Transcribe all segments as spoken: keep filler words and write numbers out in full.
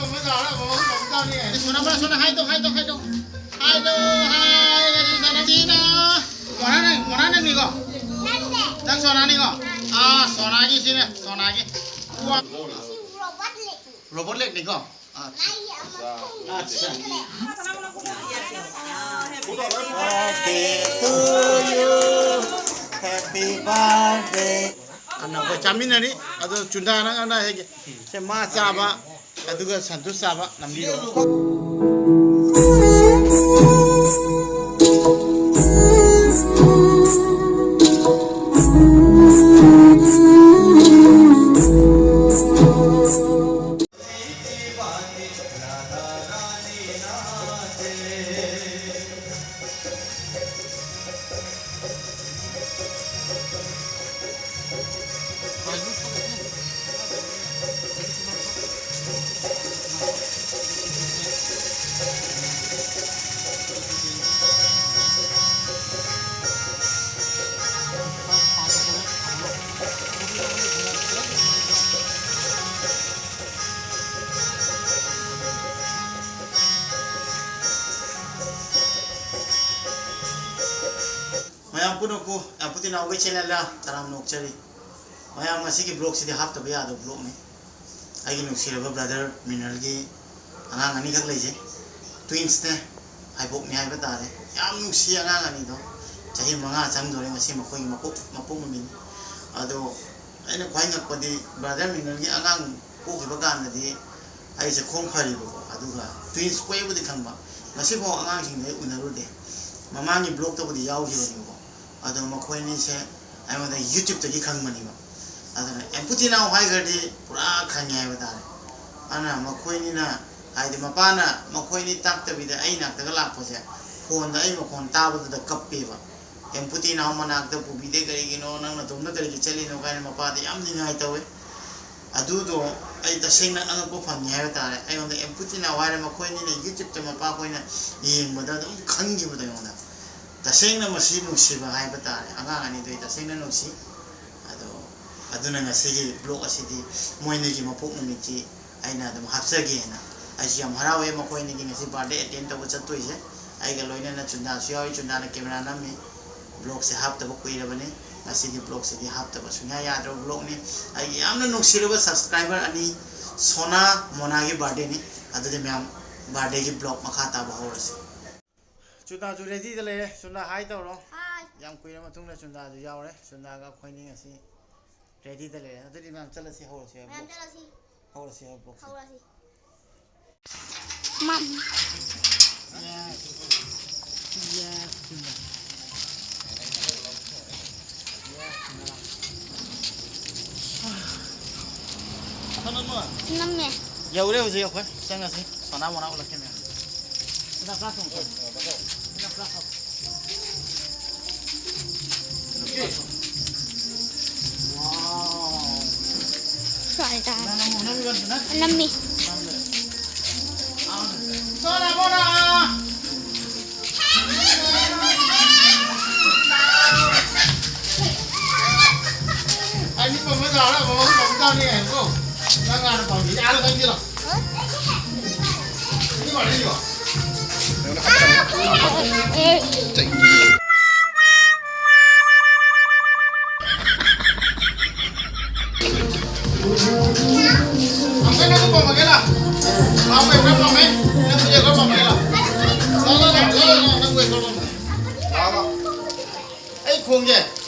ꯁꯣꯅꯥ, ꯁꯣꯅꯥ, ꯍꯥꯏꯗꯣ, ꯍꯥꯏꯗꯣ, ꯍꯥꯏꯗꯣ꯫ ꯍꯥꯏꯗꯣ, ꯍꯥꯏ, ꯁꯣꯅꯥ, ꯁꯣꯅꯥ, ꯁꯣꯅꯥ꯫ ꯃꯣꯅꯥ ꯅꯪ, ꯃꯣꯅꯥ ꯅꯪꯅꯤꯀꯣ? ꯅꯪ ꯁꯣꯅꯥꯅꯤꯀꯣ? ꯑꯥ, ꯁꯣꯅꯥꯒꯤ ꯁꯤꯅꯦ, ꯁꯣꯅꯥꯒꯤ꯫ ꯔꯣꯕꯣꯠ ꯂꯦꯛꯅꯤꯀꯣ? ꯑꯠꯁꯥ꯫ ꯑꯠꯁꯥ꯫ Happy to you, happy birthday. ꯑꯅ ꯑꯩꯈꯣꯏ ꯆꯥꯃꯤꯟꯅꯔꯤ꯫ ꯑꯗꯣ ꯆꯨꯟꯗꯥ ꯅꯪ ꯑꯅ ꯍꯦꯛ ꯁꯦ ꯃꯥ ꯆꯥꯕ, ꯑꯗꯨꯒ ꯁꯟꯇꯣꯁ ꯆꯥꯕ ꯅꯝꯕꯤꯔꯣ꯫ ꯃꯌꯥꯝ ꯄꯨꯝꯅꯃꯛꯄꯨ ꯑꯦꯝꯄꯨꯇꯤ ꯅꯥꯎꯒꯤ ꯆꯦꯅꯦꯜꯗ ꯇꯔꯥꯝꯅ ꯑꯣꯛꯆꯔꯤ꯫ ꯃꯌꯥꯝ, ꯉꯁꯤꯒꯤ ꯕ꯭ꯂꯣꯛꯁꯤꯗꯤ ꯍꯥꯞꯇꯕ ꯌꯥꯗꯕ ꯕ꯭ꯂꯣꯛꯅꯤ꯫ ꯑꯩꯒꯤ ꯅꯨꯡꯁꯤꯔꯕ ꯕ꯭ꯔꯗꯔ ꯃꯤꯅꯔꯒꯤ ꯑꯉꯥꯡ ꯑꯅꯤꯈꯛ ꯂꯩꯖꯩ꯫ ꯇ꯭ꯋꯤꯟꯁꯅꯦ, ꯍꯥꯏꯕꯣꯛꯅꯤ ꯍꯥꯏꯕ ꯇꯥꯔꯦ꯫ ꯌꯥꯝ ꯅꯨꯡꯁꯤ ꯑꯉꯥꯡ ꯑꯅꯤꯗꯣ꯫ ꯆꯍꯤ ꯃꯉꯥ ꯆꯪꯗꯣꯔꯦ ꯉꯁꯤ ꯃꯈꯣꯏꯒꯤ ꯃꯄꯣꯛ, ꯃꯄꯣꯛ ꯅꯨꯃꯤꯠꯅꯤ꯫ ꯑꯗꯣ ꯑꯩꯅ ꯈ꯭ꯋꯥꯏ ꯉꯛꯄꯗꯤ ꯕ꯭ꯔꯗꯔ ꯃꯤꯅꯔꯒꯤ ꯑꯉꯥꯡ ꯄꯣꯛꯈꯤꯕ ꯀꯥꯟꯗꯗꯤ ꯑꯩꯁꯦ ꯈꯣꯡ ꯐꯔꯤꯕꯀꯣ, ꯑꯗꯨꯒ ꯇ꯭ꯋꯤꯟꯁ ꯄꯣꯛꯑꯦꯕꯨꯗꯤ ꯈꯪꯕ, ꯉꯁꯤꯐꯥꯎ ꯑꯉꯥꯡꯁꯤꯡꯗꯤ ꯑꯩ ꯎꯅꯔꯨꯗꯦ꯫ ꯃꯃꯥꯡꯒꯤ ꯕ꯭ꯂꯣꯛꯇꯕꯨꯗꯤ ꯌꯥꯎꯈꯤꯕꯅꯦꯕꯀꯣ, ꯑꯗꯣ ꯃꯈꯣꯏ ꯑꯅꯤꯁꯦ ꯑꯩꯉꯣꯟꯗ ꯌꯨꯇ꯭ꯌꯨꯕꯇꯒꯤ ꯈꯪꯕꯅꯦꯕ꯫ ꯑꯗꯨꯅ ꯑꯦꯝꯄꯨꯇꯤ ꯅꯥꯎ ꯍꯥꯏꯈ꯭ꯔꯗꯤ ꯄꯨꯔꯥ ꯈꯪꯉꯦ ꯍꯥꯏꯕ ꯇꯥꯔꯦ꯫ ꯑꯗꯨꯅ ꯃꯈꯣꯏꯅꯤꯅ, ꯍꯥꯏꯗꯤ ꯃꯄꯥꯅ ꯃꯈꯣꯏꯅꯤ ꯇꯥꯛꯇꯕꯤꯗ ꯑꯩ ꯅꯥꯛꯇꯒ ꯂꯥꯛꯄꯁꯦ, ꯐꯣꯟꯗ ꯑꯩ ꯃꯈꯣꯟ ꯇꯥꯕꯗꯨꯗ ꯀꯞꯄꯦꯕ꯫ "ꯑꯦꯝꯄꯨꯇꯤ ꯅꯥꯎ ꯃꯅꯥꯛꯇ ꯄꯨꯕꯤꯗꯦ ꯀꯔꯤꯒꯤꯅꯣ, ꯅꯪ ꯅꯇꯣꯝꯇ ꯀꯔꯤꯒꯤ ꯆꯠꯂꯤꯅꯣ?" ꯀꯥꯏꯅ ꯃꯄꯥꯗ ꯌꯥꯝ ꯅꯤꯡꯉꯥꯏ ꯇꯧꯋꯦ꯫ ꯑꯗꯨꯗꯣ ꯑꯩ ꯇꯁꯦꯡꯅ ꯑꯉꯛꯄ ꯐꯪꯉꯤ ꯍꯥꯏꯕ ꯇꯥꯔꯦ꯫ ꯑꯩꯉꯣꯟꯗ ꯑꯦꯝꯄꯨꯇꯤ ꯅꯥꯎ ꯍꯥꯏꯔ ꯃꯈꯣꯏ ꯑꯅꯤꯅ ꯌꯨꯇ꯭ꯌꯨꯕꯇ ꯃꯄꯥ ꯑꯩꯈꯣꯏꯅ ꯌꯦꯡꯕꯗ ꯑꯗꯨꯝ ꯈꯪꯈꯤꯕꯗꯣ ꯑꯩꯉꯣꯟꯗ꯫ ꯇꯁꯦꯡꯅ ꯃꯁꯤ ꯅꯨꯡꯁꯤꯕ ꯍꯥꯏꯕ ꯇꯥꯔꯦ꯫ ꯑꯉꯥꯡ ꯑꯅꯤꯗꯣ ꯑꯩ ꯇꯁꯦꯡꯅ ꯅꯨꯡꯁꯤ꯫ ꯑꯗꯣ ꯑꯗꯨꯅ ꯉꯁꯤꯒꯤ ꯕ꯭ꯂꯣꯛ ꯑꯁꯤꯗꯤ ꯃꯣꯏ ꯑꯅꯤꯒꯤ ꯃꯄꯣꯛ ꯅꯨꯃꯤꯠꯀꯤ ꯑꯩꯅ ꯑꯗꯨꯝ ꯍꯥꯞꯆꯒꯦꯅ꯫ ꯑꯩꯁꯨ ꯌꯥꯝ ꯍꯔꯥꯎꯋꯦ ꯃꯈꯣꯏ ꯑꯅꯤꯒꯤ ꯉꯁꯤ birthday attend ꯇꯧꯕ ꯆꯠꯇꯣꯏꯁꯦ꯫ ꯑꯩꯒ ꯂꯣꯏꯅꯅ ꯆꯨꯟꯗꯥꯁꯨ ꯌꯥꯎꯏ꯫ ꯆꯨꯟꯗꯥꯅ camera ꯅꯝꯃꯤ꯫ Vlogꯁꯦ ꯍꯥꯞꯇꯕ ꯀꯨꯏꯔꯕꯅꯤ꯫ ꯉꯁꯤꯗꯤ vlogꯁꯤꯗꯤ ꯍꯥꯞꯇꯕ ꯁꯨꯡꯌꯥ ꯌꯥꯗ꯭ꯔꯕ vlogꯅꯤ꯫ ꯑꯩꯒꯤ ꯌꯥꯝꯅ ꯅꯨꯡꯁꯤꯔꯕ subscriber ꯑꯅꯤ, ꯁꯣꯅꯥ, ꯃꯣꯅꯥꯒꯤ birthdayꯅꯤ꯫ ꯑꯗꯨꯗꯤ ꯃꯌꯥꯝ, birthdayꯒꯤ vlog ꯃꯈꯥ ꯇꯥꯕ ꯍꯧꯔꯁꯤ꯫ ꯆꯨꯟꯗꯥꯁꯨ readyꯗ ꯂꯩꯔꯦ꯫ ꯆꯨꯟꯗꯥ, hi ꯇꯧꯔꯣ꯫ Hi꯫ ꯌꯥꯝ ꯀꯨꯏꯔ ꯃꯇꯨꯡꯗ ꯆꯨꯟꯗꯥꯁꯨ ꯌꯥꯎꯔꯦ꯫ ꯆꯨꯟꯗꯥꯒ ꯑꯩꯈꯣꯏꯅꯤ ꯉꯁꯤ readyꯗ ꯂꯩꯔꯦ꯫ ꯑꯗꯨꯗꯤ ꯃꯌꯥꯝ ꯆꯠꯂꯁꯤ, ꯍꯧꯔꯁꯤ ꯍꯥꯏꯕ ꯃꯌꯥꯝ vlog꯫ ꯆꯠꯂꯁꯤ꯫ ꯍꯧꯔꯁꯤ ꯍꯥꯏꯕ vlogꯁꯦ꯫ ꯍꯧꯔꯁꯤ꯫ ꯃꯝ꯫ Yes, yes, ꯆꯨꯟꯗꯥ꯫ ꯅꯝꯃꯦ꯫ ꯌꯧꯔꯦ ꯍꯧꯖꯤꯛ ꯑꯩꯈꯣꯏ꯫ ꯆꯪꯉꯁꯤ꯫ ꯁꯣꯅꯥ ꯃꯣꯅꯥ ꯎꯠꯂꯛꯀꯦ ꯃꯌꯥꯝ꯫ ꯁꯤꯗ ꯐ꯭ꯂꯥꯁ ꯑꯃꯨꯛ ꯇꯧ꯫ ꯁꯤꯗ ꯐ꯭ꯂꯥꯁ ꯑꯃꯨꯛ꯫ ꯁ꯭ꯋꯥꯏꯗ꯫ ꯅꯪ ꯅꯝꯃꯨ, ꯅꯝꯃꯨ, ꯅꯝꯃꯨ꯫ ꯅꯝꯃꯤ꯫ ꯅꯝꯃꯦ꯫ ꯁꯣꯅꯥ ꯃꯣꯅꯥ! ꯑꯅꯤ ꯄꯝꯃ ꯂꯥꯛꯑꯣ, ꯑꯃꯃꯝ ꯄꯝ ꯇꯥꯕꯅꯤ ꯉꯥꯏꯈꯣ꯫ ꯅꯪ ꯍꯥꯟꯅ ꯄꯝꯈꯤꯒꯦ꯫ ꯑꯥꯗ ꯆꯪꯁꯤꯜꯂꯣ꯫ ꯑꯅꯤ ꯃꯥꯟꯅꯩꯀꯣ? ꯑꯦ꯫ ꯑꯃꯨꯛꯀ ꯅꯪ ꯄꯝꯃꯒꯦ ꯂꯥꯎ꯫ ꯃꯥ ꯋꯦꯐꯔ ꯄꯝꯃꯦ꯫ ꯅꯪ ꯋꯦꯐꯔ ꯄꯝꯃꯒꯦ ꯂꯥꯎ꯫ ꯂꯥꯎ, ꯂꯥꯎ, ꯂꯥꯎ, ꯂꯥꯎ, ꯂꯥꯎ, ꯅꯪ ꯋꯦꯐꯔ ꯄꯝꯃꯣ꯫ ꯂꯥꯎ, ꯂꯥꯎ꯫ ꯑꯩ ꯈꯣꯡꯁꯦ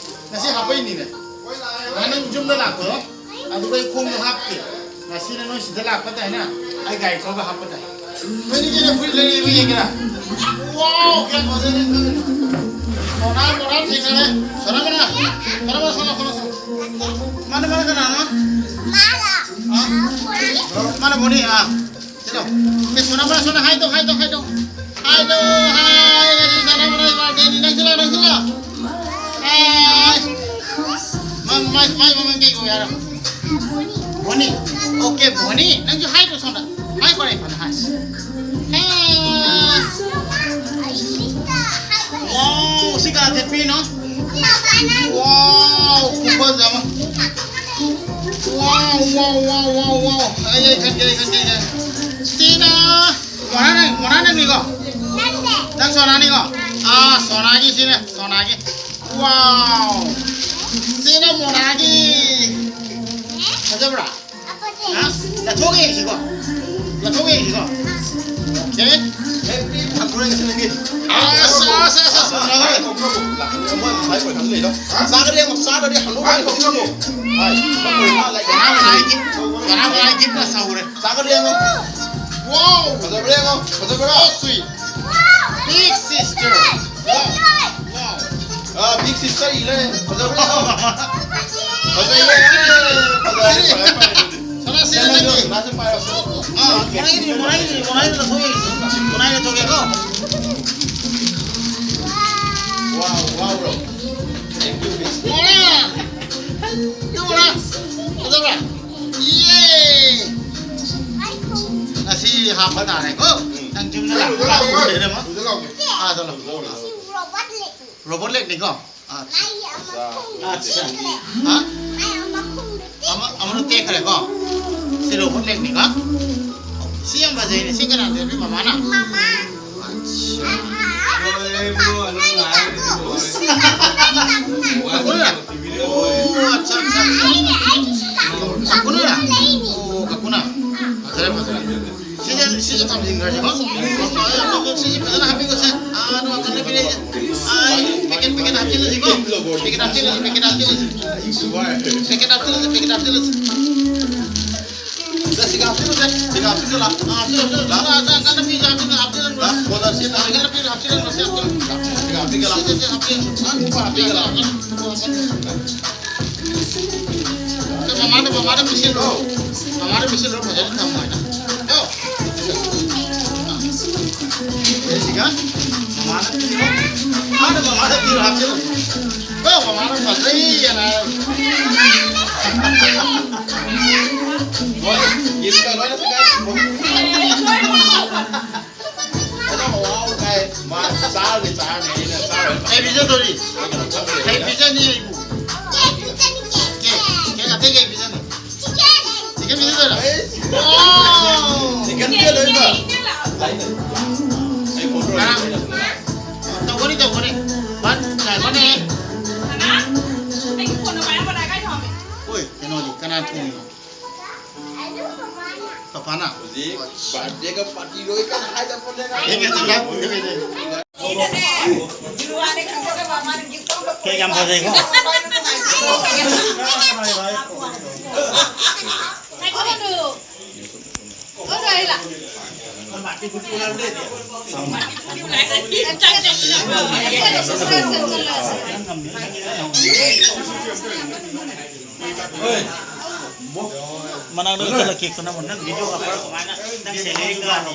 ꯉꯁꯤ ꯍꯥꯞꯄꯛꯏꯅꯤꯅꯦ꯫ ꯅꯍꯥꯟ ꯅꯪ ꯌꯨꯝꯗ ꯂꯥꯛꯄꯗꯣ, ꯑꯗꯨꯗ ꯑꯩ ꯈꯣꯡꯗꯣ ꯍꯥꯞꯇꯦ꯫ ꯉꯁꯤꯅ ꯅꯣꯏ ꯁꯤꯗ ꯂꯥꯛꯄ ꯇꯥꯏꯅ, ꯑꯩ ꯒꯥꯔꯤ ꯊꯧꯔꯒ ꯍꯥꯞꯄ ꯇꯥꯏ꯫ ꯅꯣꯏꯅꯤ ꯀꯩꯅꯣ ꯐꯨꯔꯤꯠ ꯂꯩꯔꯤꯕ ꯌꯦꯡꯒꯦꯔꯥ? ꯋꯥꯎ, ꯀꯌꯥꯝ ꯐꯖꯩ ꯅꯪ ꯈꯪꯉꯤꯅꯣ? ꯁꯣꯅꯥ, ꯁꯣꯅꯥ ꯊꯦꯡꯅꯔꯦ꯫ ꯁꯣꯅꯥ ꯃꯅꯥ, ꯁꯣꯅꯥ ꯃꯅꯥ, ꯁꯣꯅꯥ, ꯁꯣꯅꯥ꯫ ꯃꯥꯅ, ꯃꯥꯅ ꯀꯅꯥꯅꯣ? ꯃꯥꯅ꯫ ꯑ? ꯃꯥꯅ ꯕꯣꯅꯤ, ꯑ꯫ ꯁꯤꯗꯣ꯫ ꯑꯦ, ꯁꯣꯅꯥ ꯃꯅꯥ, ꯁꯣꯅꯥ, ꯍꯥꯏꯗꯣ, ꯍꯥꯏꯗꯣ, ꯍꯥꯏꯗꯣ꯫ ꯍꯥꯏꯗꯣ, ꯍꯥꯏ, ꯉꯁꯤ ꯁꯣꯅꯥ ꯃꯅꯥ birthdayꯅꯤ꯫ ꯅꯪꯁꯨ ꯂꯥꯎ, ꯅꯪꯁꯨ ꯂꯥꯎ꯫ ꯍꯥꯏ꯫ ꯃꯥ, ꯃꯥꯏ, ꯃꯥꯏ ꯃꯃꯤꯡ ꯀꯩ ꯀꯧꯏ ꯍꯥꯏꯔꯣ? ꯕꯣꯅꯤ꯫ OK, ꯕꯣꯅꯤ꯫ ꯅꯪꯁꯨ ꯍꯥꯏꯗꯣ ꯁꯣꯝꯗ꯫ ꯍꯥꯏ ꯈꯣꯔꯦ ꯐꯅ ꯍꯥꯏ꯫ ꯍꯥꯏ꯫ Wow, ꯁꯤ ꯀꯅꯥ ꯊꯦꯠꯄꯤꯅꯣ? Wow, ꯈꯨꯐꯖ ꯑꯃ꯫ Wow, wow, wow, wow, wow. ꯑꯩ, ꯑꯩ ꯈꯟꯒꯦ, ꯑꯩ ꯈꯟꯒꯦ, ꯑꯩ ꯈꯟꯒꯦ꯫ ꯁꯤꯅ ꯃꯣꯅꯥꯅ, ꯃꯣꯅꯥꯅꯅꯤꯀꯣ? ꯅꯠꯇꯦ꯫ ꯅꯪ ꯁꯣꯅꯥꯅꯤꯀꯣ? ꯑꯥ, ꯁꯣꯅꯥꯒꯤ ꯁꯤꯅꯦ, ꯁꯣꯅꯥꯒꯤ꯫ Wow. ꯁꯤꯅ ꯃꯣꯅꯥꯒꯤ꯫ ꯐꯖꯕ꯭ꯔꯥ? ꯍꯥ? ꯂꯧꯊꯣꯛꯑꯒ ꯌꯦꯡꯁꯤꯀꯣ꯫ ꯂꯧꯊꯣꯛꯑꯒ ꯌꯦꯡꯁꯤꯀꯣ꯫ Okay. ꯍꯦꯄꯤ ꯐꯪꯗ꯭ꯔꯣꯏ ꯉꯁꯤ ꯅꯪꯒꯤ꯫ ꯑꯁ, ꯑꯁ, ꯑꯁ, ꯑꯁ, ꯁꯣꯅꯥ ꯍꯣꯏ꯫ ꯃꯣꯏ ꯉꯁꯥꯏ ꯑꯣꯏꯅ ꯂꯩꯗꯣ꯫ ꯆꯥꯒꯗꯤ ꯑꯃꯨꯛ ꯆꯥꯗ꯭ꯔꯗꯤ ꯍꯅꯨꯕ ꯍꯥꯏ ꯍꯧꯖꯤꯛ ꯑꯃꯨꯛ꯫ ꯍꯥꯏ, ꯃꯈꯣꯏ ꯃꯥ ꯂꯩ꯫ ꯁꯣꯅꯥ ꯃꯣꯅꯥꯒꯤ gift, ꯁꯣꯅꯥ ꯃꯣꯅꯥꯒꯤ gift ꯅ ꯁꯧꯔꯦ꯫ ꯆꯥꯒꯗꯤ ꯑꯃꯨꯛ꯫ Wow! ꯐꯖꯕ꯭ꯔꯥ ꯌꯦꯡꯉꯣ, ꯐꯖꯕ꯭ꯔꯥ? So sweet. Big sister. Wow. Wow. ꯑꯥ, big sister ꯏ ꯂꯩ꯫ ꯐꯖꯕ꯭ꯔꯥ ꯌꯦꯡꯉꯣ꯫ ꯐꯖꯩꯌꯦ꯫ ꯐꯖꯔꯦ, ꯐꯔꯦ, ꯐꯔꯦ ꯑꯗꯨꯗꯤ꯫ ꯁꯅꯥ ꯁꯤꯅ ꯅꯪꯒꯤ꯫ ꯁꯅꯥꯁꯦ ꯄꯥꯏꯔꯣ꯫ ꯑꯥ, ꯃꯣꯅꯥꯒꯤꯅꯤ, ꯃꯣꯅꯥꯒꯤꯅꯤ, ꯃꯣꯅꯥꯒꯤꯅ ꯊꯣꯛꯑꯦ꯫ ꯃꯣꯅꯥꯒꯤꯅ ꯊꯣꯛꯑꯦꯀꯣ꯫ Wow, wow, bro. Thank you, big sister. Mona! Ibungo, ꯐꯖꯕ꯭ꯔꯥ? ꯌꯦ! ꯉꯁꯤ ꯍꯥꯞꯄ ꯇꯥꯔꯦꯀꯣ? ꯎꯝ꯫ ꯅꯪ ꯌꯨꯝꯗ ꯂꯥꯛꯄ ꯂꯥꯛꯄ ꯂꯩꯔꯦ, ꯃꯥ? ꯑꯗꯨꯗ ꯂꯥꯛꯑꯣ꯫ ꯑꯥ, ꯆꯠꯂꯣ꯫ Robot leg꯫ Robot legꯅꯤꯀꯣ? ꯑꯠꯁꯥ꯫ ꯃꯥꯒꯤ ꯑꯃ ꯈꯣꯡꯗꯣ ꯑꯠꯁꯥ꯫ ꯇꯦꯛꯈ꯭ꯔꯦ꯫ ꯍꯥ? ꯃꯥꯒꯤ ꯑꯃ ꯈꯣꯡꯗꯣ ꯇꯦꯛꯈ꯭ꯔꯦ꯫ ꯑꯃ, ꯑꯃꯅ ꯇꯦꯛꯈ꯭ꯔꯦꯀꯣ? ꯁꯤ robot legꯅꯤꯀꯣ? ꯁꯤ ꯌꯥꯝ ꯐꯖꯩꯅꯦ꯫ ꯁꯤ ꯀꯅꯥ ꯂꯩꯔꯝꯃꯤ? ꯃꯃꯥꯅ? ꯃꯃꯥ꯫ ꯑꯠꯁꯥ꯫ ꯑꯥ, ꯑꯥ, ꯑꯥ, ꯀꯀꯨꯅ ꯂꯩꯕ꯫ ꯑꯣ, ꯑꯠꯁꯥ, ꯑꯠꯁꯥ, ꯑꯠꯁꯥ꯫ ꯑꯩꯅ, ꯑꯩꯒꯤꯁꯨ ꯂꯥꯛꯑꯣ꯫ ꯀꯀꯨꯅ? ꯀꯀꯨꯅ ꯂꯩꯅꯤ꯫ ꯑꯣ, ꯀꯀꯨꯅ꯫ ꯑꯥ꯫ ꯐꯖꯔꯦ, ꯐꯖꯔꯦ꯫ ꯁꯤꯁꯦ, ꯁꯤꯁꯦ ꯊꯝꯖꯤꯟꯈ꯭ꯔꯁꯤꯀꯣ꯫ ꯁꯤꯁꯦ ꯐꯖꯅ ꯍꯥꯞꯄꯤꯀꯣꯁꯦ꯫ ꯑꯥ, ꯑꯗꯨ ꯋꯥꯈꯜꯗ ꯄꯤꯔꯛꯏꯁꯦ꯫ ꯑꯥ, packet, packet ꯍꯥꯞꯆꯤꯜꯂꯁꯤꯀꯣ꯫ Packet ꯍꯥꯞꯆꯤꯜꯂꯁꯤ, packet ꯍꯥꯞꯆꯤꯜꯂꯁꯤ꯫ Packet ꯍꯥꯞꯆꯤꯜꯂꯁꯤ, packet ꯍꯥꯞꯆꯤꯜꯂꯁꯤ꯫ ꯁꯤꯗ ꯁꯤꯒ ꯍꯥꯞꯆꯤꯜꯂꯨꯁꯦ꯫ ꯁꯤꯒ ꯍꯥꯞꯆꯤꯜꯂꯨ ꯂꯥꯎ꯫ ꯑꯥ, ꯍꯥꯞꯆꯤꯜꯂꯨ, ꯍꯥꯞꯆꯤꯜꯂꯨ꯫ ꯂꯥꯎ, ꯂꯥꯎ, ꯂꯥꯎ, ꯀꯟꯅ ꯄꯤꯁꯦ, ꯍꯥꯞꯆꯤꯜꯂꯨ, ꯍꯥꯞꯆꯤꯜꯂꯨ꯫ ꯂꯥꯎ, ꯀꯣꯟꯅ ꯁꯤ ꯀꯟꯅ ꯄꯤꯁꯦ, ꯍꯥꯞꯆꯤꯜꯂꯨ, ꯁꯤ ꯍꯥꯞꯆꯤꯜꯂꯨ꯫ ꯁꯤꯒ ꯍꯥꯞꯆꯤꯜꯂꯨ ꯂꯥꯎ꯫ ꯁꯤꯁꯦ, ꯁꯤꯁꯦ ꯍꯥꯞꯆꯤꯜꯂꯨ꯫ ꯑꯥ, ꯅꯨꯄꯥ ꯍꯥꯞꯆꯤꯜꯂꯨ ꯂꯥꯎ꯫ ꯁꯤꯒ ꯍꯥꯞꯆꯤꯜꯂꯨ꯫ ꯃꯃꯥꯗ, ꯃꯃꯥꯗ ꯄꯤꯁꯤꯜꯂꯣ꯫ ꯃꯃꯥꯗ ꯄꯤꯁꯤꯜꯂꯣ, ꯐꯖꯅ ꯊꯝꯃꯣ ꯍꯥꯏꯅ꯫ ꯌꯣ꯫ ꯁꯤꯒ ꯃꯃꯥꯗ ꯄꯤꯁꯤꯜꯂꯣ꯫ ꯃꯥꯅ ꯃꯃꯥꯗ ꯄꯤꯔꯣ ꯍꯥꯞꯆꯤꯜꯂꯣ꯫ ꯌꯣ, ꯃꯃꯥꯅ ꯐꯖꯩ ꯍꯥꯏꯅ ꯍꯥꯏꯔꯣ꯫ ꯂꯣꯏ, gift ꯀ ꯂꯣꯏꯅ ꯄꯤꯔꯣ꯫ ꯑꯗꯣ ꯋꯥꯎ ꯀꯥꯏ, ꯃꯥ ꯆꯥꯔꯗꯤ ꯆꯥꯔꯅꯤ, ꯑꯩꯅ ꯆꯥꯔꯣꯏ꯫ ꯀꯩ ꯄꯤꯖꯗꯣꯔꯤ? ꯀꯩ ꯄꯤꯖꯅꯤ ꯑꯩꯕꯨ? ꯀꯦꯛ, ꯀꯦꯛ ꯑꯇꯩ ꯀꯩ ꯄꯤꯖꯅꯤ? ꯆꯤꯛꯀꯟ ꯄꯦꯟ ꯂꯣꯏꯕ꯫ ꯇꯧꯒꯅꯤ, ꯇꯧꯒꯅꯤ꯫ ꯕꯟ, ꯉꯥꯏꯈꯣꯅꯦ꯫ ꯍꯣꯏ, ꯀꯩꯅꯣꯗꯤ ꯀꯅꯥ ꯊꯣꯡꯉꯤꯅꯣ? ꯄꯄꯥꯅ? ꯍꯧꯖꯤꯛ ꯕꯥꯔꯗꯦꯒ ꯄꯥꯔꯇꯤ ꯂꯣꯏ ꯀꯟꯅ ꯍꯥꯏꯗ ꯄꯣꯠꯅꯦ꯫ ꯀꯦꯛ ꯌꯥꯝ ꯐꯖꯩꯀꯣ꯫ ꯃꯅꯥꯛꯇ ꯆꯠꯂ ꯀꯦꯛꯇꯣ ꯅꯝꯃꯣ꯫ ꯅꯪ ꯚꯤꯗꯤꯑꯣ ꯀꯥꯞꯄ ꯀꯃꯥꯏꯅ? ꯅꯪ ꯁꯦꯂꯔꯤ ꯀꯥꯅꯤ꯫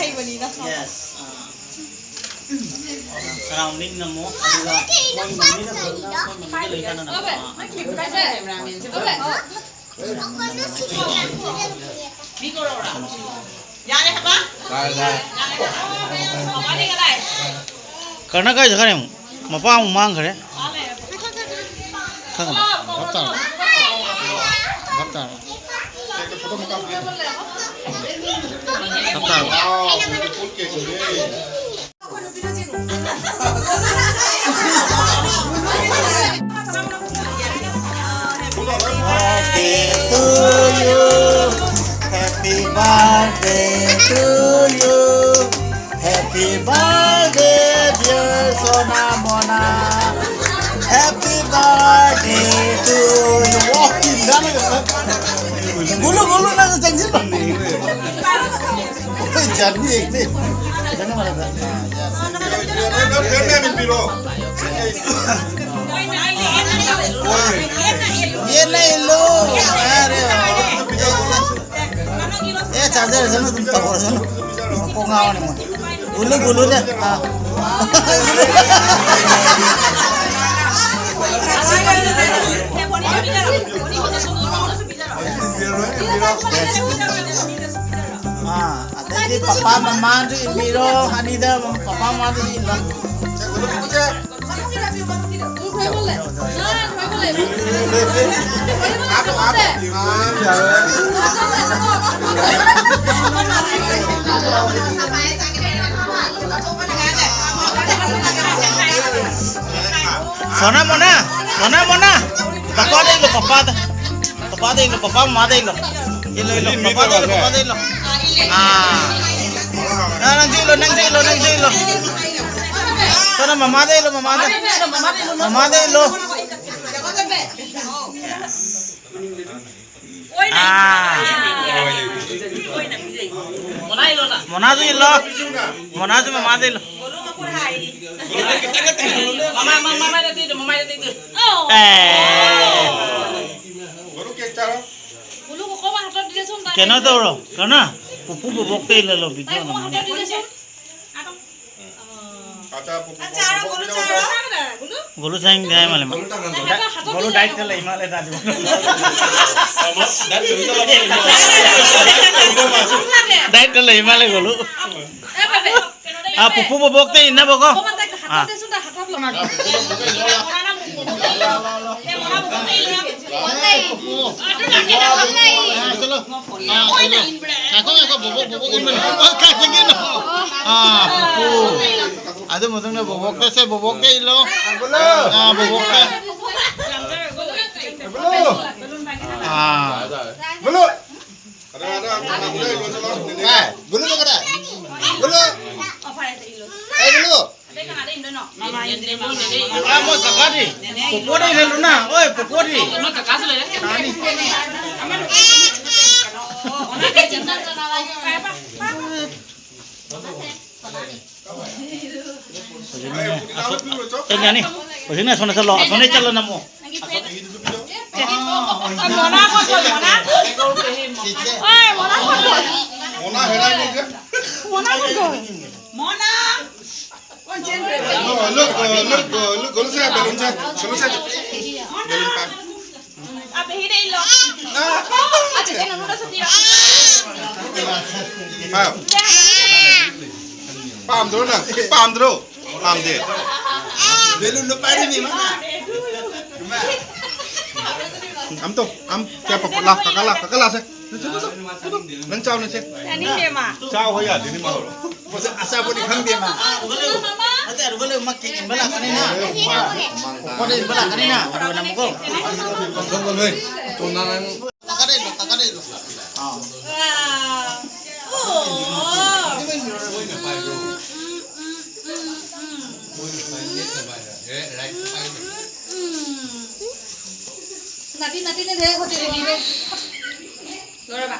ꯍꯩꯕꯅꯤꯅ꯫ Yes. ꯑꯥ꯫ Surrounding ꯅꯝꯃꯣ꯫ ꯑꯗꯨꯒ ꯃꯣꯏ ꯃꯃꯤꯅ ꯐꯖꯅ, ꯃꯣꯏ ꯃꯃꯤꯅ ꯂꯣꯏ ꯀꯥꯟꯅꯅꯕ꯫ ꯑꯥ꯫ ꯃꯤ ꯀꯧꯔꯛꯑꯣꯔꯥ? ꯌꯥꯔꯦ ꯍꯥꯏꯕ? ꯌꯥꯔꯦ, ꯌꯥꯔꯦ꯫ ꯃꯃꯥꯅꯤ ꯀꯗꯥꯏ? ꯀꯔꯅ ꯀꯥꯏ ꯆꯠꯈ꯭ꯔꯦ ꯑꯃꯨꯛ? ꯃꯄꯥ ꯑꯃꯨꯛ ꯃꯥꯡꯈ꯭ꯔꯦ꯫ ꯈꯪꯉꯕ? ꯚꯥꯞ ꯇꯥꯔꯕ? ꯚꯥꯞ ꯇꯥꯔꯕ? ꯚꯥꯞ ꯇꯥꯔꯕ? Happy to you, happy birthday to you, happy birthday, dear Sona Mona, happy birthday to you. ꯋꯥ, ꯀꯤꯟꯗꯥꯅ ꯀꯩꯅꯣ? ꯒꯨꯂꯨ, ꯒꯨꯂꯨ, ꯅꯪ ꯆꯪꯁꯤꯜꯂꯣ꯫ ꯑꯩꯈꯣꯏ ꯖꯥꯠ ꯃꯤ ꯌꯦꯡꯗꯦ꯫ ꯐꯖꯅ ꯃꯔꯛꯇ꯫ ꯌꯦꯟꯅ ꯏꯜꯂꯨ꯫ ꯌꯥꯔꯦ꯫ ꯑꯦ, ꯆꯥꯖꯔꯁꯅꯨ, ꯑꯗꯨꯝ ꯇꯧꯔꯁꯅꯨ꯫ ꯃꯀꯣꯛ ꯉꯥꯎꯔꯅꯤ ꯃꯣꯏ꯫ ꯎꯜꯂꯨ, ꯎꯜꯂꯨꯅꯦ꯫ ꯑꯥ꯫ ꯑꯥ, ꯑꯗꯩꯗꯤ ꯄꯄꯥ ꯃꯃꯥꯁꯨ ꯏꯟꯕꯤꯔꯣ, ꯑꯅꯤꯗ papa ꯃꯃꯥꯗꯨꯁꯨ ꯏꯜꯂꯣ꯫ Mona, Mona, Mona, Mona. Papá de lo, papá de. Papá de lo, papá, mamá de lo. Y lo, y lo, papá de lo, papá de lo. Ah. Ah, nang de lo, nang de lo, nang de lo. Sana mamá de lo, mamá de. Mamá de lo. Ah. Mona de lo. Mona de mamá de lo. Mama, mama, mama, mama, mama. Eh. Kena tu bro, kena. Pupu bobok te lo video na. Golu sang dai male. Golu diet te lo imale ta. Diet te lo imale golu. Ah, pupu bobok te inna boko. Ah. Ako, ako, bobok, bobok, bobok. Oh, kaya gini. Ah, pupu. Ado mo tong na bobok te se, bobok te ilo. Ah, bobok te. Ah. Ada, ada. Eh, gulu mo kada? Gulu. Eh, gulu. Amo sakadi. Pokori le luna. Oi, pokori. Tani. Tanya ni. Usina sona salo. Sona chalo namo. Mona ko, Mona. Oi, Mona ko. Mona herai gol je. Mona ko. Mona. Look, look, look, look, golu se, balloon se, golu se. Balloon pa. Abe hi dei lo. Acha, eno nuda sati. Pam dro na, pam dro. Pam de. Balloon lo pari ni ma. ꯑꯝ ꯇꯧ, ꯑꯝ, ꯁꯦ, ꯄꯄ, ꯂꯥ, ꯀꯀꯥ ꯂꯥ, ꯀꯀꯥ ꯂꯥꯁꯦ꯫ ꯅꯪ ꯆꯥꯎꯅꯦ, ꯁꯦ꯫ ꯆꯥꯅꯤꯡꯗꯦ, ꯃꯥ꯫ ꯆꯥꯎ ꯍꯥꯏ ꯌꯥꯗꯦꯅꯦ, ꯃꯥ꯫ ꯃꯁꯤ ꯑꯆꯥꯄꯣꯠꯅꯤ ꯈꯪꯗꯦ, ꯃꯥ꯫ ꯑꯥ, ꯎꯒꯜꯂꯨ꯫ ꯃꯃꯥ꯫ ꯅꯠꯇꯦ, ꯎꯒꯜꯂꯨ, ꯃꯥ ꯀꯦꯛ ꯏꯟꯕ ꯂꯥꯛꯀꯅꯤꯅ꯫ ꯑꯅꯤ ꯍꯥꯞꯄꯒꯦ꯫ ꯄꯣꯠ ꯏꯟꯕ ꯂꯥꯛꯀꯅꯤꯅ, ꯎꯒꯜꯂꯨ, ꯅꯪ꯫ ꯀꯥꯀꯥꯗ ꯏꯜꯂꯨ, ꯀꯥꯀꯥꯗ ꯏꯜꯂꯨ꯫ ꯑꯥ꯫ ꯋꯥ꯫ ꯑꯣ꯫ ꯎꯝ, ꯎꯝ, ꯎꯝ, ꯎꯝ꯫ ꯎꯝ꯫ ꯅꯥꯄꯤ, ꯅꯥꯄꯤ, ꯅꯥꯄꯤ, ꯍꯣꯇꯦꯜ ꯃꯤꯔꯣ꯫ ꯂꯣꯏꯔꯕ?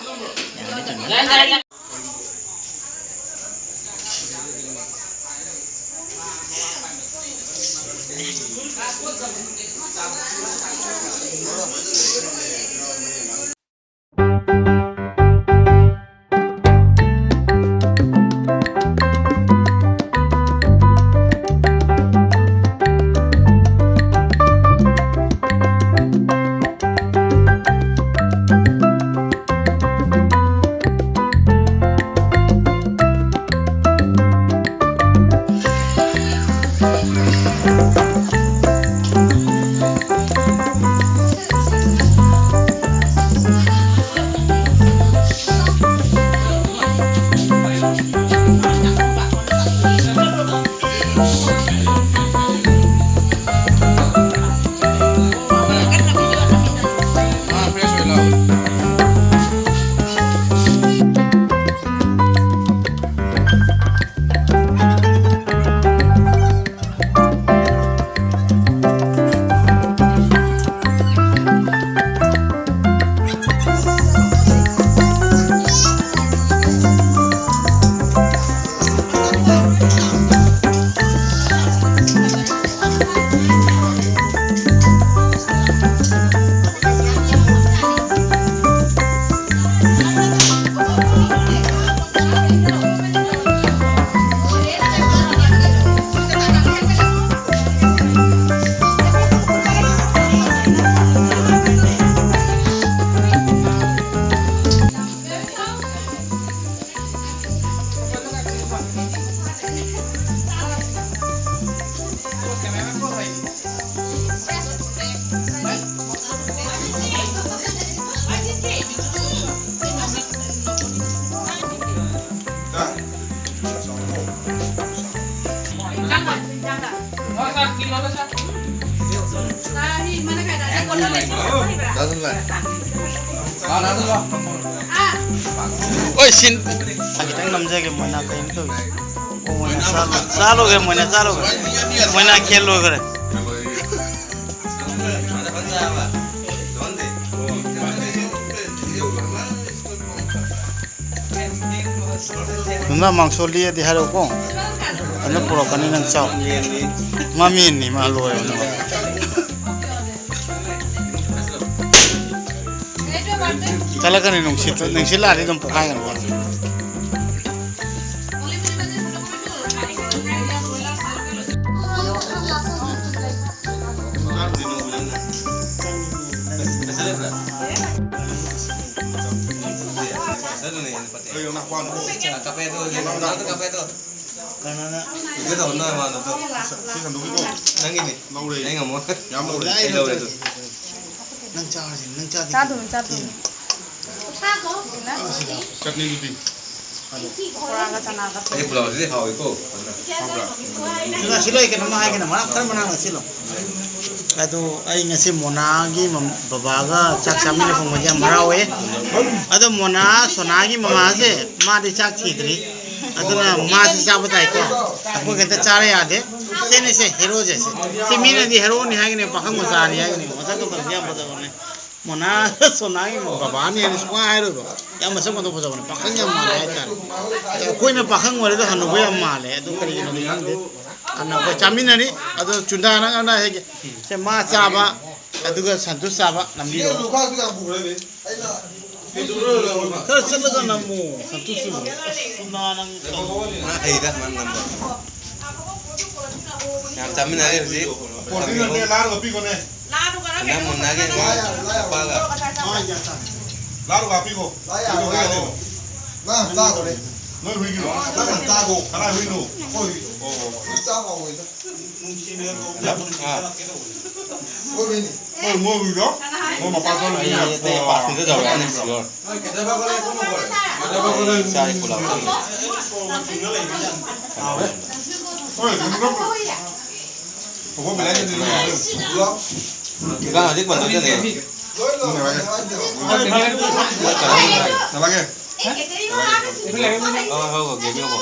ꯗꯥꯗꯨ ꯂꯥꯛꯑꯦ꯫ ꯑꯥ, ꯗꯥꯗꯨ ꯂꯥꯛꯑꯣ꯫ ꯑꯣꯏ, ꯁꯤꯟ꯫ ꯈꯤꯇꯪ ꯅꯝꯖꯒꯦ, ꯃꯣꯏꯅ ꯀꯩꯅꯣ ꯇꯧꯋꯤ꯫ ꯑꯣ, ꯃꯣꯏꯅ ꯆꯥ ꯂꯣꯏ-, ꯆꯥ ꯂꯣꯏꯒ꯭ꯔꯦ, ꯃꯣꯏꯅ ꯆꯥ ꯂꯣꯏꯒ꯭ꯔꯦ꯫ ꯃꯣꯏꯅ ꯈꯦꯠ ꯂꯣꯏꯒ꯭ꯔꯦ꯫ ꯅꯨꯡꯗꯥꯡ ꯃꯥꯡꯁꯣ ꯂꯤꯛꯑꯗꯤ ꯍꯥꯏꯔꯛꯎꯀꯣ꯫ ꯑꯗꯨ ꯄꯨꯔꯛꯀꯅꯤ, ꯅꯪ ꯆꯥꯎ꯫ ꯃꯃꯦꯟꯅꯤ ꯃꯥ ꯂꯣꯏꯔꯕꯅꯤ꯫ ꯀꯜꯂꯛꯀꯅꯤ, ꯅꯨꯡꯁꯤꯠ, ꯅꯨꯡꯁꯤꯠ ꯂꯥꯛꯑꯗꯤ ꯑꯗꯨꯝ ꯄꯣꯛꯈꯥꯏꯒꯅꯤ꯫ ꯀꯅꯥꯅ? ꯁꯤ ꯁꯟꯗꯣꯛꯈꯤꯀꯣ꯫ ꯅꯪꯒꯤꯅꯤ꯫ ꯂꯧꯔꯦ꯫ ꯑꯩ ꯉꯝꯃꯣ꯫ ꯌꯥꯝ ꯂꯧꯔꯦ꯫ ꯑꯩ ꯂꯧꯔꯦ ꯑꯗꯨ꯫ ꯅꯪ ꯆꯥꯔꯁꯤ, ꯅꯪ ꯆꯥꯗ꯭ꯔꯤ꯫ ꯆꯥꯗꯣꯏꯅꯤ, ꯆꯥꯗꯣꯏꯅꯤ꯫ ꯆꯠꯅꯤꯗꯨꯗꯤ꯫ ꯕꯣꯔꯥꯒ ꯆꯅꯥꯒ꯫ ꯑꯩ ꯄꯨꯂꯥꯎꯁꯤꯗꯤ ꯍꯥꯎꯋꯤꯀꯣ꯫ ꯍꯥꯎꯕ꯭ꯔꯥ? ꯁꯤꯂꯣ, ꯁꯤꯂꯣ, ꯑꯩ ꯀꯩꯅꯣꯝꯃ ꯍꯥꯏꯒꯦꯅꯦ, ꯃꯔꯛ ꯈꯔ ꯃꯅꯥꯛ ꯅꯛꯁꯤꯜꯂꯣ꯫ ꯑꯗꯨ ꯑꯩ ꯉꯁꯤ ꯃꯣꯅꯥꯒꯤ ꯃꯝ-, ꯕꯕꯥꯒ ꯆꯥꯛ ꯆꯥꯃꯤꯟꯅ ꯐꯪꯕꯁꯦ ꯌꯥꯝ ꯍꯔꯥꯎꯋꯦ꯫ ꯑꯗꯣ ꯃꯣꯅꯥ, ꯁꯣꯅꯥꯒꯤ ꯃꯃꯥꯁꯦ, ꯃꯥꯗꯤ ꯆꯥꯛ ꯊꯤꯗ꯭ꯔꯤ꯫ ꯑꯗꯨꯅ ꯃꯥꯁꯤ ꯆꯥꯕ ꯇꯥꯏꯀꯣ꯫ ꯑꯩꯈꯣꯏ ꯈꯛꯇ ꯆꯥꯔ ꯌꯥꯗꯦ꯫ ꯁꯤꯅꯤ ꯁꯦ, ꯍꯦꯔꯣꯁꯦ ꯁꯦ꯫ ꯁꯤ ꯃꯤꯅꯗꯤ ꯍꯦꯔꯣꯅꯤ ꯍꯥꯏꯒꯅꯤ, ꯄꯥꯈꯪ ꯃꯆꯥꯅꯤ ꯍꯥꯏꯒꯅꯤ꯫ ꯃꯁꯛ ꯃꯇꯧꯁꯦ ꯌꯥꯝ ꯐꯖꯕꯅꯦ꯫ ꯃꯣꯅꯥ ꯁꯣꯅꯥꯒꯤ ꯕꯕꯥꯅꯤ ꯍꯥꯏꯅ ꯁꯨꯡꯍꯥꯏ ꯍꯥꯏꯔꯣꯏꯕ꯫ ꯌꯥꯝ ꯃꯁꯛ ꯃꯇꯧ ꯐꯖꯕꯅꯦ, ꯄꯥꯈꯪ ꯌꯥꯝ ꯃꯥꯜꯂꯦ ꯍꯥꯏꯇꯥꯔꯦ꯫ ꯑꯩꯈꯣꯏꯅ ꯄꯥꯈꯪ ꯑꯣꯏꯔꯁꯨ ꯍꯅꯨꯕ ꯌꯥꯝ ꯃꯥꯜꯂꯦ, ꯑꯗꯨ ꯀꯔꯤꯒꯤꯅꯣꯗꯤ ꯈꯪꯗꯦ꯫ ꯑꯗꯨꯅ ꯑꯩꯈꯣꯏ ꯆꯥꯃꯤꯟꯅꯔꯤ, ꯑꯗꯨ ꯆꯨꯟꯗꯥ ꯅꯪ ꯑꯅꯥ ꯍꯦꯛ ꯁꯦ ꯃꯥ ꯆꯥꯕ, ꯑꯗꯨꯒ ꯁꯟꯇꯨ ꯆꯥꯕ ꯂꯝꯕꯤꯗꯣ꯫ ꯈꯔ ꯆꯠꯂꯒ ꯅꯝꯃꯣ, ꯁꯟꯇꯨꯁꯨ꯫ ꯑꯁ, ꯆꯨꯟꯗꯥ ꯅꯪ ꯃꯥ ꯍꯩꯗ, ꯃꯥ ꯅꯝꯕ꯫ ꯌꯥꯝ ꯆꯥꯃꯤꯟꯅꯔꯦ ꯍꯧꯖꯤꯛ꯫ ꯄꯣꯇꯤꯟ ꯅꯠꯇꯦ, ꯂꯥꯔꯒ ꯄꯤꯈꯣꯅꯦ꯫ ꯅꯨꯄꯥꯒ꯫ ꯂꯥꯔꯒ ꯍꯥꯞꯄꯤꯈꯣ꯫ ꯂꯥ ꯌꯥꯔꯣꯏ꯫ ꯅꯪ ꯆꯥꯈ꯭ꯔꯦ꯫ ꯅꯣꯏ ꯍꯨꯏꯒꯤꯔꯣ? ꯅꯪ ꯆꯥꯈꯣ꯫ ꯀꯅꯥꯏ ꯍꯨꯏꯅꯣ? ꯑꯩꯈꯣꯏ ꯍꯨꯏ꯫ ꯑꯣ, ꯑꯣ꯫ ꯍꯨꯏ ꯆꯥ ꯍꯥꯎꯔꯣꯏꯗ꯫ ꯑꯥ꯫ ꯑꯩꯈꯣꯏ ꯍꯨꯏꯅꯤ꯫ ꯃꯣꯏ ꯃꯣꯏ ꯍꯨꯏꯔꯣ? ꯃꯣꯏ ꯃꯄꯥ ꯆꯠꯂ ꯑꯩ ꯍꯨꯏꯅꯦ꯫ ꯑꯇꯩ ꯄꯥꯛꯇꯨꯗ ꯇꯧꯔꯛꯑꯅꯤ, ꯁꯤꯌꯣꯔ꯫ ꯆꯥꯔꯦ ꯄꯨꯂꯥꯎ꯫ ꯍꯣꯏ, ꯍꯨꯏꯔꯣ? ꯍꯧꯖꯤꯛ ꯃꯇꯝꯗꯅꯦ꯫ ꯅꯃꯥꯒꯤ꯫ ꯍꯣꯏ, ꯍꯣꯏ, ꯍꯣꯏ, ꯒꯦꯝ ꯌꯦꯡꯉꯣ꯫